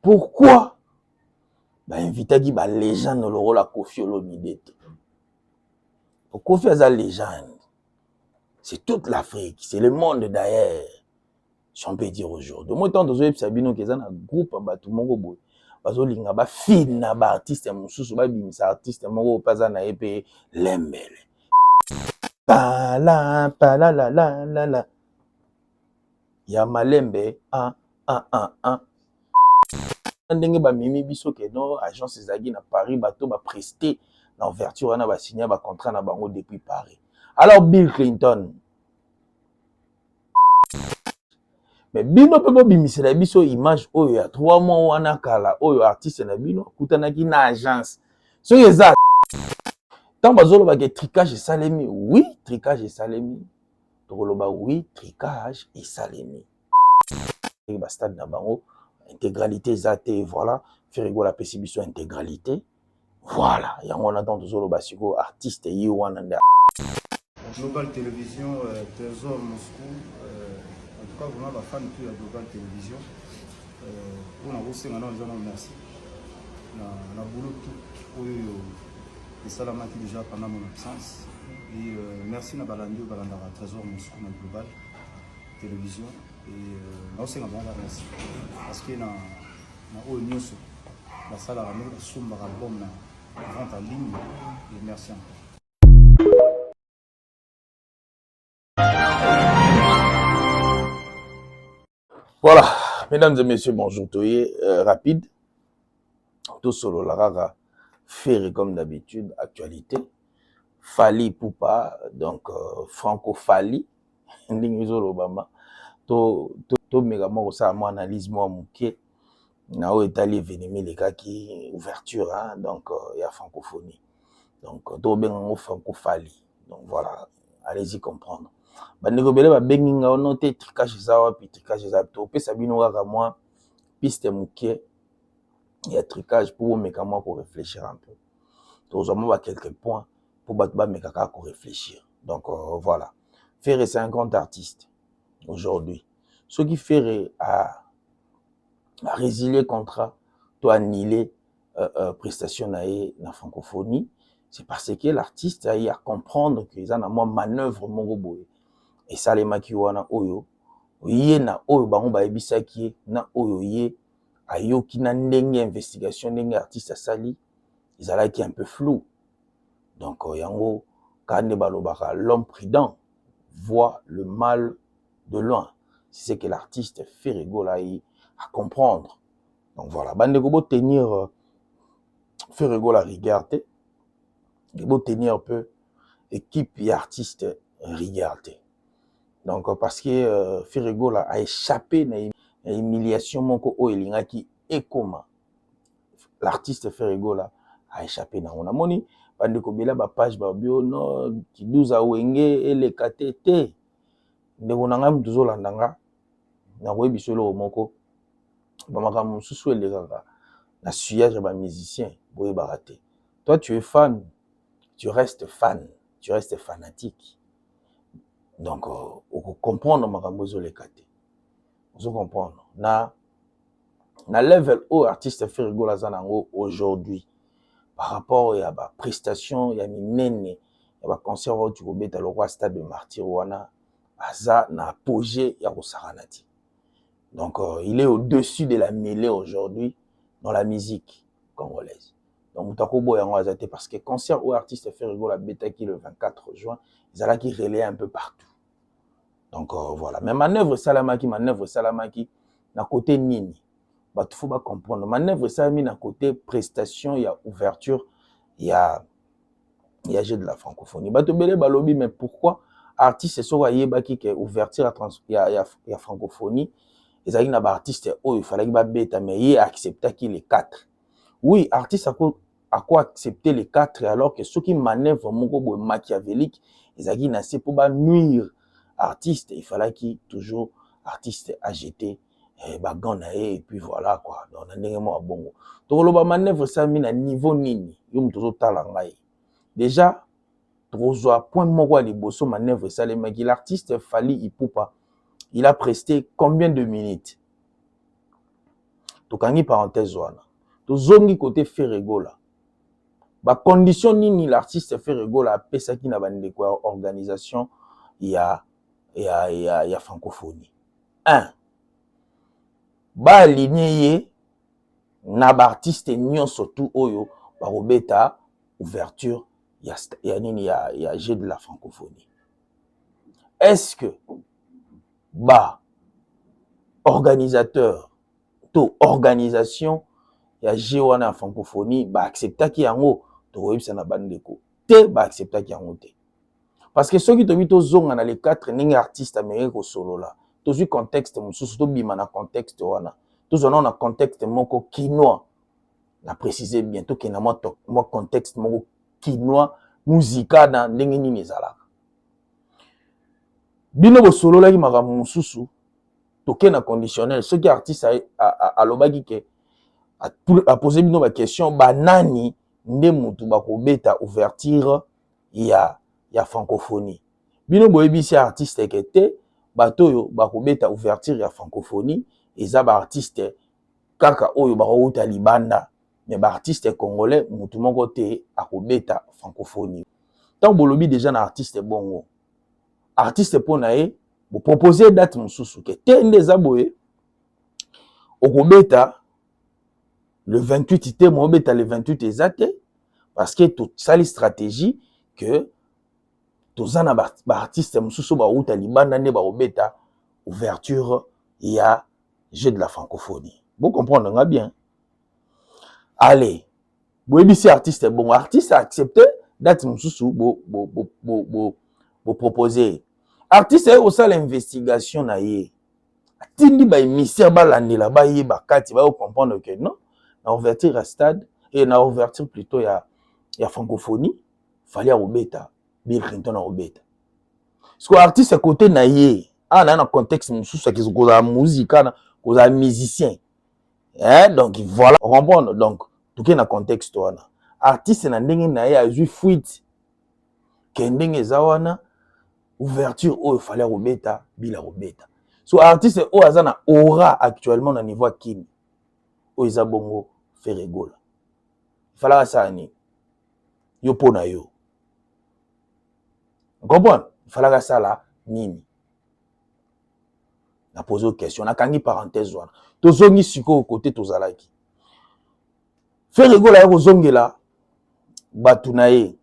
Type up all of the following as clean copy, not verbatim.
Pourquoi bainvitaki ba légende lokola Koffi Olomide te? Koffi aza légende, c'est toute l'Afrique, c'est le monde d'ailleurs, si on peut dire aujourd'hui. Moi, tant tozoyebisa bino ke eza na groupe ya bato moko boye bazolinga bafina baartiste mosusu, babimisa artiste moko mpe aza na ye mpe lembele pala pala la la la la ya malembe a a a a ndenge bamemi biso ke no agence ezalaki na Paris, bato bapreste na ouverture wana, basinya bacontrat na bango depuis Paris. Alors Bill Clinton, mais bino mpe bobimisela biso image oyo ya 3 mois wana kala, oyo artiste na bino akutanaki na agence. Soki eza ntango bazolobaka trucage esalemi, oui, trucage esalemi, tokoloba oui, trucage esalemi. Bastade na bango intégralité eza te. Voilà, Ferre Gola apesi biso intégralité. Voilà, yango wana ntango tozoloba sikoyo artiste ye wana nde. Global Télévision, Trésor Moscou, en tout cas vraiment bafan tout ya Global Télévision, mpona kosenga nano eza nano merci na boulot tout oyo esalamaki déjà pendant mon absence et merci na balandi oyo balandaka Trésor Moscou na Global Télévision et naosenga bango ba merci parce que na oyo nyonso basalaka, ndenge basombaka album na vente en ligne, et merci encore. Voilà, mesdames et messieurs, bonjour. Toye rapide. Tout solo la kaka Ferre comme d'habitude, actualité. Fally Ipupa, donc Franco Fally, ndenge ezolobama. To to to meka moko kosala mwa analyse mwa moke na oyo etali événement elekaki, ouverture, hein, donc ya francophonie. Donc tobenga yango Franco Fally. Donc voilà, allez-y comprendre. Bandeko ebele babengi nga ono te, trucage eza wapi, trucage eza wapi? Topesa bino kaka mwa piste moke ya trucage mpo bomeka mwa koréfléchir un peu. Tozwa mwa ba quelques points mpo bato bameka kaka koréfléchir. Donc voilà, Ferre, c'est un grand artiste aujourd'hui. Soki Ferre a résilié contrat to annulé prestation na ye na francophonie, c'est parce que l'artiste ayi à comprendre que eza na mwa manœuvre moko boye esalemaki wana, oyo ye na oyo bango bayebisaki ye, na oyo ye ayoki, na ndenge investigation, ndenge artiste asali ezalaki un peu flou. Donc yango kaka nde balobaka: l'homme prudent voit le mal de loin. C'est ce que l'artiste Ferre Gola ayi à comprendre. Donc voilà, bandeko, botenir Ferre Gola rigueur te, botenir un peu équipe ya artiste rigueur te. Donc parce que Ferre Gola a échappé na humiliation moko oyo elingaki ekoma. L'artiste Ferre Gola a échappé nango. Namoni bandeko bela bapage babi no kiduza wenge eleka te. Te, ndeko na ngai, moto ozolanda nga, nakoyebi biso eloko moko: bamakambo mosusu elekaka na sillage ya bamusicien, boyebaka te. Toi, tu es fan, tu restes fan, tu restes fanatique. Donc okocomprendre makambo ezoleka te. Ozocomprendre na level oyo artiste Ferre Gola aza nango aujourd'hui par rapport ya baprestation ya minene ya baconcert oyo kobeta lokwa Stade de Martyr wana, aza na apogée ya kosakana te. Donc il est au-dessus de la mêlée aujourd'hui dans la musique congolaise. Donc moto akoboya yango aza te, parce que concert oyo artiste Ferre Gola abetaki le 24 juin ezalaki relayé un peu partout. Donc voilà. Mais manœuvre esalamaki, manœuvre esalamaki na côté nini? Bato faut bacomprendre, manœuvre esalami na côté prestation ya ouverture ya Jeu de la francophonie. Bato ebele balobi: mais pourquoi artiste, soki ayebaki ke ouverture ya francophonie ezalaki na baartiste oyo efalaki babeta, mais ye acceptaki les quatre? Oui, artiste ako accepter les quatre, alors que soki manœuvre moko boye machiavélique ezalaki na se mpo banuire artiste, il fallaki toujours artiste ajeter bagants na ye et puis voilà quoi. Donc na ndenge moko bongo, tokoloba manœuvre esalami na niveau nini? Yo moto ozotala ngai, déjà tokozwa point moko ya liboso. Manœuvre esalemaki, l'artiste Fally Ipupa, il a presté combien de minutes? Tokangi parenthèse wana, tozongi côté Ferre Gola. Bacondition nini l'artiste Ferre Gola apesaki na bandeko ya organisation ya francophonie? 1, baaligner ye na baartiste nyonso tu oyo bakobeta ouverture ya nini, ya Jeu de la francophonie. Est-ce que ba organisateur to organisation ya Jeu wana ya francophonie baacceptaki yango? Tokoyebisa na bandeko te, baacceptaki yango te, parce que soki tobi tozonga na le 4, ndenge artiste ameki kosolola, tozwi contexte mosusu, tobima na contexte wana, tozwa nao na contexte moko kinois. Na précise bien, tokenda mwa contexte moko kinois, muzika na ndenge nini ezalaka. Bino bosololaki makambo mosusu, toke na conditionnel. Soki artiste alobaki ke apose bino baquestion, banani nde mutu bakobeta ouverture ya francophonie, bino boyebisi artiste ke te, bato oyo bakobeta ouverture ya francophonie eza baartiste kaka oyo bakouta libanda, mais baartiste congolais mutu moko te akobeta francophonie. Ntango bolobi déjà na artiste bongo, artiste mpo na ye bopropose date mosusu ke te, nde eza boye, okobeta le 28 te, mo obeta le 28 eza te, parce que tosali stratégie que toza na baartiste mosusu bauta libanda nde bakobeta ouverture ya Jeu de la francophonie. Bocomprendre nga bien. Allez, boyebisi artiste bongo, artiste accepte date mosusu bopropose. Artiste aye kosala investigation na ye, atindi baémissaire balandela, bayeba kati, bayocomprendre que non, na ouverture ya stade e na ouverture plutôt ya francophonie, Fally akobeta, Bill Clinton akobeta. Parce que artiste côté na ye awa na ye na contexte mosusu akezi kozala muzika na kozala musicien, eh, donc voilà, comprendre. Donc toke na contexte wana, artiste na ndenge na ye azwi fuite ke ndenge eza wana, ouverture oyo Fally akobeta, Bill akobeta. So artiste oyo aza na aura actuellement na niveau ya Kini oyo eza bongo Ferre Gola, Fally asala nini? Yo, mpo na yo, comprendre, Fally asala nini? Na pose question, nakangi parenthèse wana. Tozongi sikoyo kote tozalaki. Ferre Gola ya kozongela bato na ye,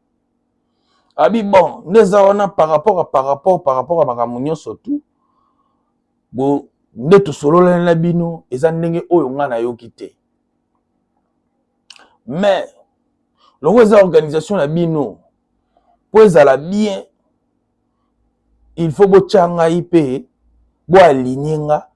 abi bon, nde eza wana par rapport à makambo nyonso tu bo nde tosololani na bino, eza ndenge oyo ngai nayoki te, mais longo eza organisation na bino, mpo ezala bien, il faut botya ngai mpe boaligner nga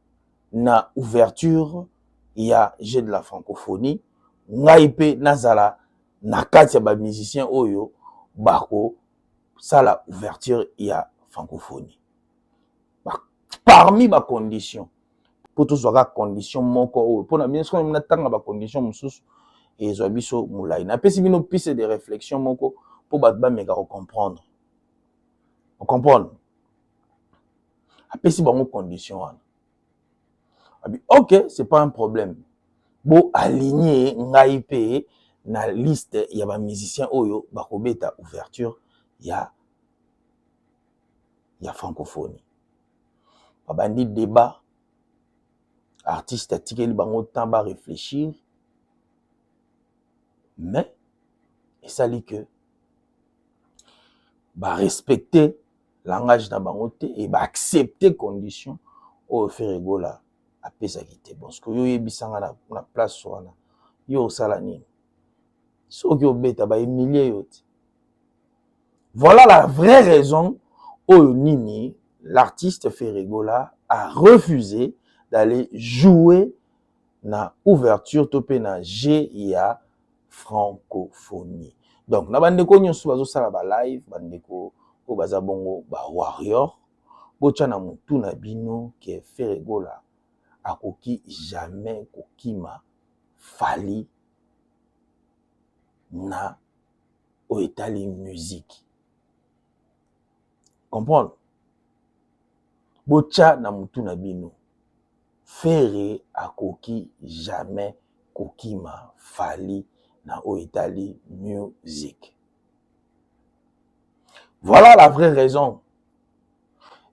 na ouverture ya Jeu de la francophonie, ngai mpe nazala na kati ya bamusicien oyo bakosala ouverture ya francophonie. Parmi bacondition, mpo tozwaka condition moko oyo mpona bino, soki natanga bacondition mosusu ezwa biso molai, napesi bino piste de réflexion moko mpo bato bameka kocomprendre. Ocomprendre, apesi bango condition wana, abi ok, c'est pas un problème, bo aligner ngai mpe na liste ya bamusicien oyo bakobeta ouverture ya francophonie. Babandi débat, artiste atikeli bango temps baréfléchir, mais esali que barespecte langage na bango te e baaccepte condition oyo Ferre Gola apesaki te. Bon, soki oyo oyebisanga na place wana, yo osala nini? Soki obeta, bahumilie yo te. Voilà la vraie raison oyo nini l'artiste Ferre Gola a refusé d'aller jouer na ouverture to mpe na Jeu ya francophonie. Donc na bandeko nyonso bazosala balive, bandeko oyo baza bongo bawarrior, botya na motu na bino ke Ferre Gola akoki jamais kokima Fally na oyo etali musique. Comprendre, botya na motu na bino. Ferre akoki jamais kokima Fally na oyo etali music. Voilà la vraie raison.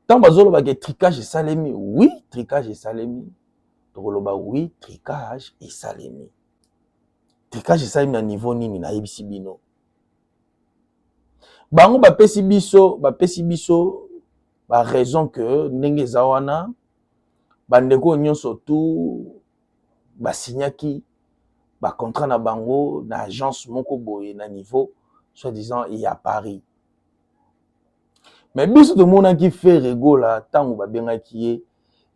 Ntango bazoloba ke tricage esalemi, oui, tricage esalemi. Tokoloba oui, tricage esalemi. Tricage esalemi na niveau nini? Nayebisi bino. Bango bapesi biso ba raison que ndenge eza wana, bandeko nyonso tu basignaki bacontrat na bango na agence moko boye na niveau soi-disant ya Paris. Mais biso tomonaki Ferre Gola, ntango babengaki ye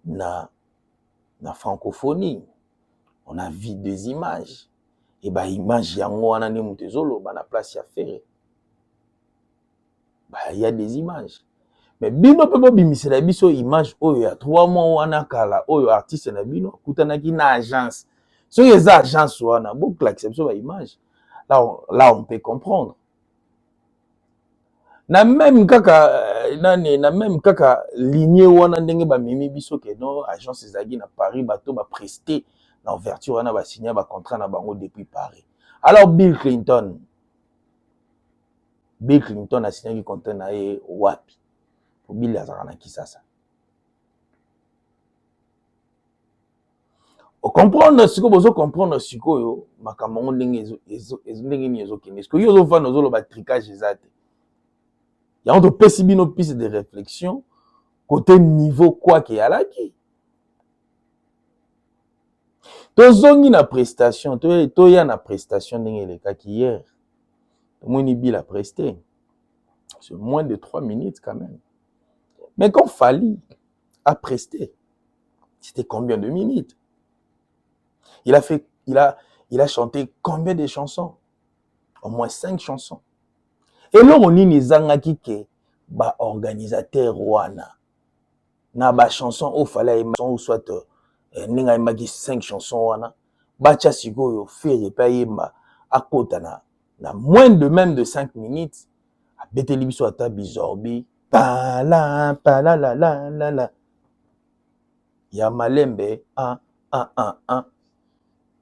na Francophonie, on a vu des images e baimage yango wana nde moto ezoloba na place ya Ferre. Ya des images, mais bino mpe bobimisela biso image oyo ya 3 mois wana kala, oyo artiste na bino akutanaki na agence. Soki eza agence wana, bokolakisa biso baimage. Là, on peut comprendre. Na même kaka nani, na même kaka ligne wana, ndenge bamemi biso ke no agence ezalaki na Paris, bato bapreste na ouverture wana basigne bacontrat na bango depuis Paris. Alors Bill Clinton, Bill Clinton asignaki contrat na ye wapi? Po Bill azalaka na Kisasa. Ocomprendre sikoyo, bozocomprendre sikoyo makambo yango ndenge nini ezokende. Sikoyo yo ozofanda, ozoloba tricage eza te. Yango topesi bino piste de réflexion côté niveau kwake eyalaki. Tozongi na prestation, toya na prestation ndenge elekaki hier. Tomoni Bill a presté, c'est moins de 3 minutes quand même. Mais quand Fally a presté, c'était combien de minutes? Il a fait il a chanté combien de chansons? Au moins cinq chansons. Eloko nini ezangaki ke baorganisateur wana na bachanson oyo Fally ayemba, ou soit ndenge ayembaki cinq chansons wana, batya sikoyo Ferre mpe ayemba, akota na moins de même de 5 minutes, abeteli biso ata bizorbi pala pala la la la la ya malembe a a a a?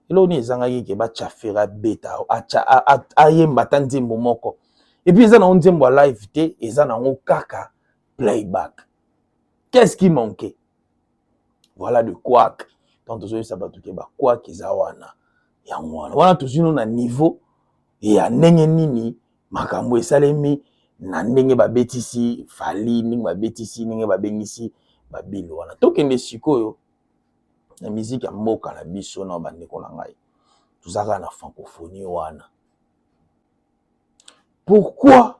Eloko nini ezangaki ke batya Ferre abeta, ayemba ata nzembo moko? Et puis eza nango nzembo ya live te, eza nango kaka playback. Qu'est-ce qui manquait? Voilà de couac. Donc tozoyebisa bato ke bacouac eza wana. Yango wana wana tozwi no na niveau ya ndenge nini makambo esalemi, na ndenge babetisi Fally, ndenge babetisi, ndenge babengisi babili wana. Tokende sikoyo na miziki ya mboka na biso. Na bandeko na ngai, toza kaka na Francophonie wana. Pourquoi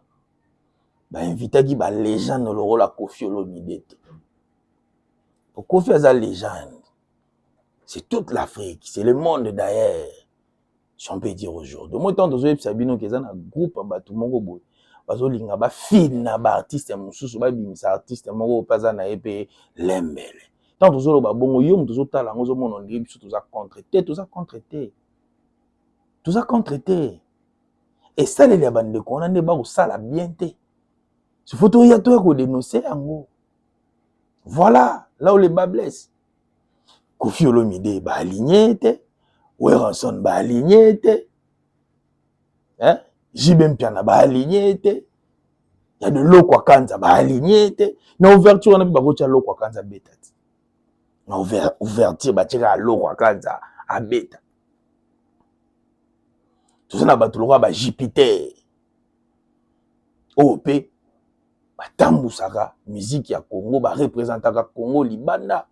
bainvitaki balégende lokola Koffi Olomide te? Koffi aza légende, c'est toute l'Afrique, c'est le monde d'ailleurs, si on peut dire. Aujourd'hui, moi, ntango tozoyebisa bino ke eza na groupe ya bato moko boye bazolinga bafilme na baartiste mosusu, babimisa artiste moko mpe aza na ye mpe lembele, ntango tozoloba bongo, yo moto ozotala yango ozomona ondire biso toza contre te. Toza contre te, toza contre te. Esaleli ya bandeko wana nde bakosala bien te. Sifo toya, toya kodénoncer yango. Voilà là où le bât blesse. Koffi Olomide baaligne te, Werrason baaligne te, hein? JB Mpiana baaligne te, ya de Lokwa Kanza baaligne te. Na ouverture wana mpe bakotia Lokwa Kanza abeta te. Na ouverture batiaka Lokwa Kanza abeta. Toza na bato lokola bajupiter oyo mpe batambusaka miziki ya Congo, barepresentaka Congo libanda.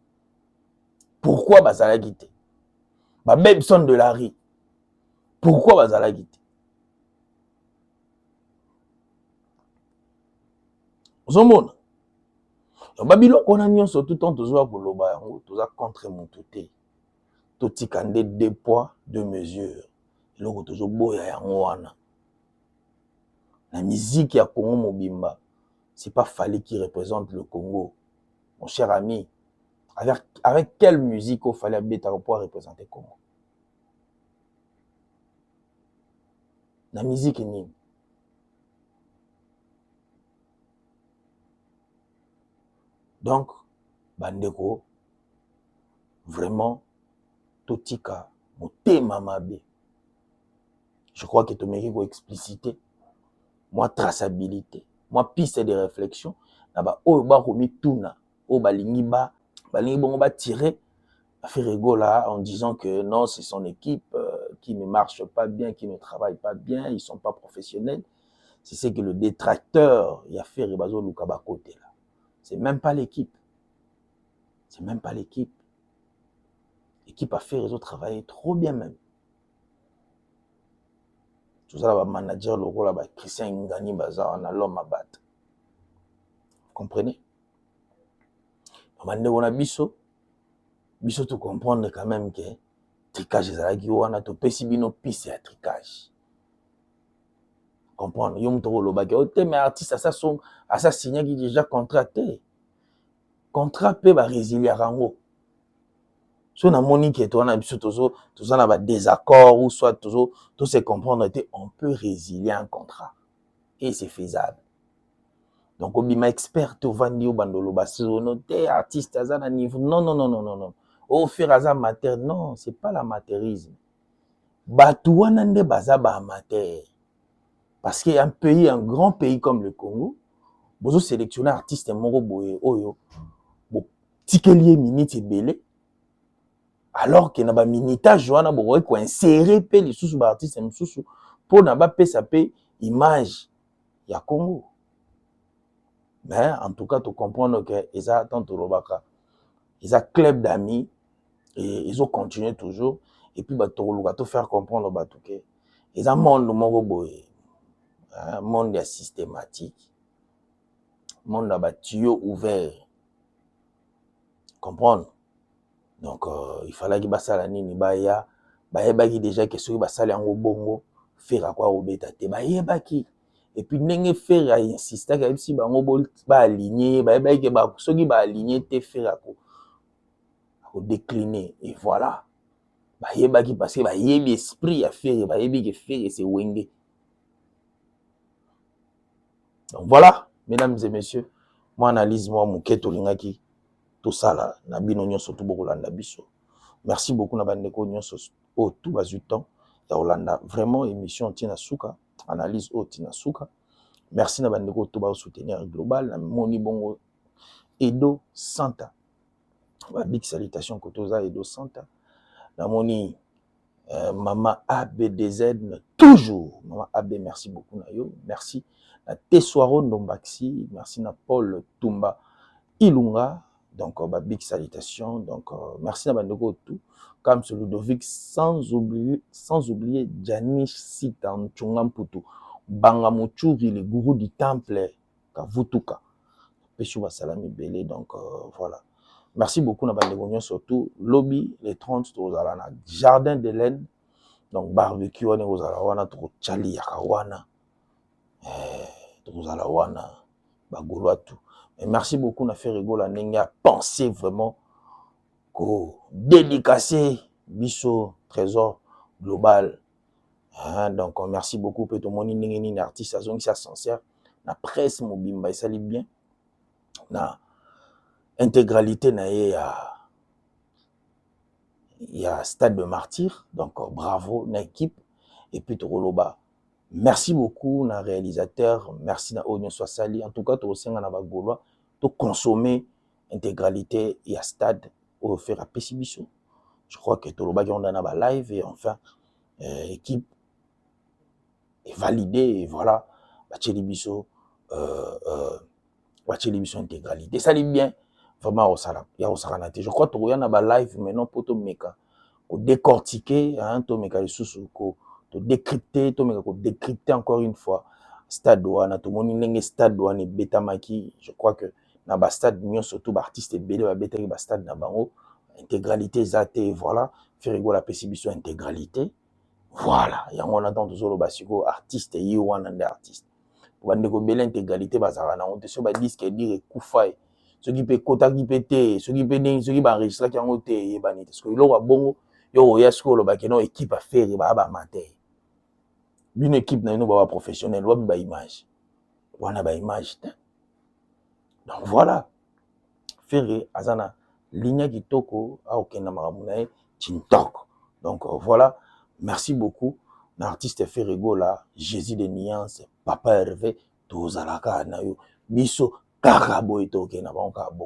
Pourquoi bazalaki te? Babebson de la rue, pourquoi bazalaki te? Ozomona babiloko wana nyonso tout temps tozoya koloba yango. Toza contre moto te. Totika nde deux poids deux mesures. Eloko tozoboya yango wana na miziki ya Congo mobimba, c'est pas Fally qui représente le Congo, mon cher ami. Avec quelle musique oyo Fally abetaka po représenter Congo? Na musique nini? Donc bandeko, Vraiment, totika motema mabe. Je crois que tomeki koexpliciter mwa traçabilité, mwa piste de réflexion na baoyo bakomituna, oyo balingi bongo batirer Ferre Gola en disant que non, c'est son équipe qui ne marche pas bien, qui ne travaille pas bien, ils sont pas professionnels. C'est ce que le détracteur ya Ferre bazoluka bakotela. C'est même pas l'équipe, c'est même pas l'équipe. Équipe ya Ferre ezotravailler trop bien même. Tozala bamanager lokola bachristien Ngani, baza wana, l'homme abate, comprenez? Bandeko na biso, biso tocomprendre quand même que trucage ezalaki wana. Topesi bino piste ya trucage. Comprendre yo moto kolobaki o te, mais artiste asa signaki déjà contrat te. Contrat mpe barésiliaka yango. So namoni ke towana biso toza na badésaccord ou soit tose comprendre te, on peut résilier un contrat et c'est faisable. Donc obima expert te, ovandi, obanda oloba sono te, artiste aza na niveau. Non, non, non, non, non, non, oFerre aza amateur. Non, c'est pas l'amateurisme. Bato wana nde baza baamateur, parce que un pays, un grand pays comme le Congo, bozosélectionne artiste moko boye oyo botikeli ye minute ebele, alors ke na baminutage wana bokoki koinsérer mpe lisusu baartiste mosusu mpona bapesa mpe image ya Congo. Mais en tout cas, tocomprendre ke eza tant tolobaka, eza club d'amis et ezocontinue toujours. Et puis bato tokoluka tofaire comprendre bato ke eza monde moko boye, monde ya systématique, monde ya batuyau ouvert, comprendre? Donc il fallaki basala nini? Baya, bayebaki déjà ke soki basali yango bongo, Ferre akoya kobeta te. Bayebaki. Et puis ndenge Ferre ainsistaki, ayebisi bango baaligner ye, bayebaki ke soki baaligner te, Ferre akodécliner. Et voilà, bayebaki, parce que bayebi esprit ya Ferre, bayebi ke Ferre c'est Wenge. Donc voilà, mesdames et messieurs, mwa analyse mwa moke tolingaki tosala na bino nyonso to bokolanda biso. Merci beaucoup na bandeko nyonso oyo tu bazwi temps ya kolanda vraiment émission ntina suka, analyse oyo ntina suka. Merci na bandeko to bazosoutenir Global. Namoni bongo Edo Santa, babig salutation koto oza, Edo Santa. Namoni mama ABDZ, toujours mama AB, merci beaucoup na yo. Merci na Teswaro Ndombaxi, merci na Paul Tumba Ilunga. Donc babig salutation. Donc merci na bandeko tout comme Ludovic, sans oublier Janish Sita Nchunga Mputu Banga Muchuri, le gourou du temple Kavutuka, pesi basalami ebele. Donc voilà, merci beaucoup na bandeko nyonso. Surtout lobi le 30, tozala na Jardin de laine. Donc barbecue wana ekozala wana, tokotya yaka wana, tokozala wana, bagaulois tout. Mais merci beaucoup na Ferre Gola, ndenge apense vraiment kodédicace biso Trésor Global, hein. Donc merci beaucoup mpe tomoni ndenge nini artiste azongisi ascenseur na presse mobimba, esali bien na intégralité na ye ya Stade de Martyr. Donc bravo na équipe. Et puis tokoloba merci beaucoup na réalisateur, merci na oyo nyonso asali. En tout cas, tokosenga na bagaulois toconsommer intégralité ya stade oyo Ferre apesi biso. Je crois que tolobaki yango na balive. Et enfin équipe evalidé et voilà, batieli biso intégralité, esali bien vraiment kosala ya kosakana te. Je crois tokoya na balive maintenant mpo tomeka kodécortiquer, tomeka lisusu todécrypter, tomeka kodécrypter encore une fois stade wana. Tomoni ndenge stade wana ebetamaki. Je crois que na bastade nyonso to baartiste ebele babetaki bastade na bango, intégralité eza te. Voilà, Ferre Gola apesi biso intégralité. Voilà, yango wana ntango tozoloba sikoyo artiste ye wana nde artiste. Bandeko ebele intégralité bazalaka nango te. Soki badisque dur ekufa ye, soki mpe ekotaki mpe te, soki mpe ndenge, soki baenregistraki yango te, eyebani te. Soki eloko ya bongo, yo oya sikoyo olobaki no équipe ya Ferre baya baamateur, bino équipe na bino ba baprofessionnel, wapi baimage wana? Baimage te. Donc voilà, Ferre aza na Linya kitoko, akokenda makambo na ye tintoko. Donc voilà, merci beaucoup na artiste Ferre Gola, Jésus de nuance, papa Hervé, tozalaka na yo, biso kaka boye, tokende bango kaka.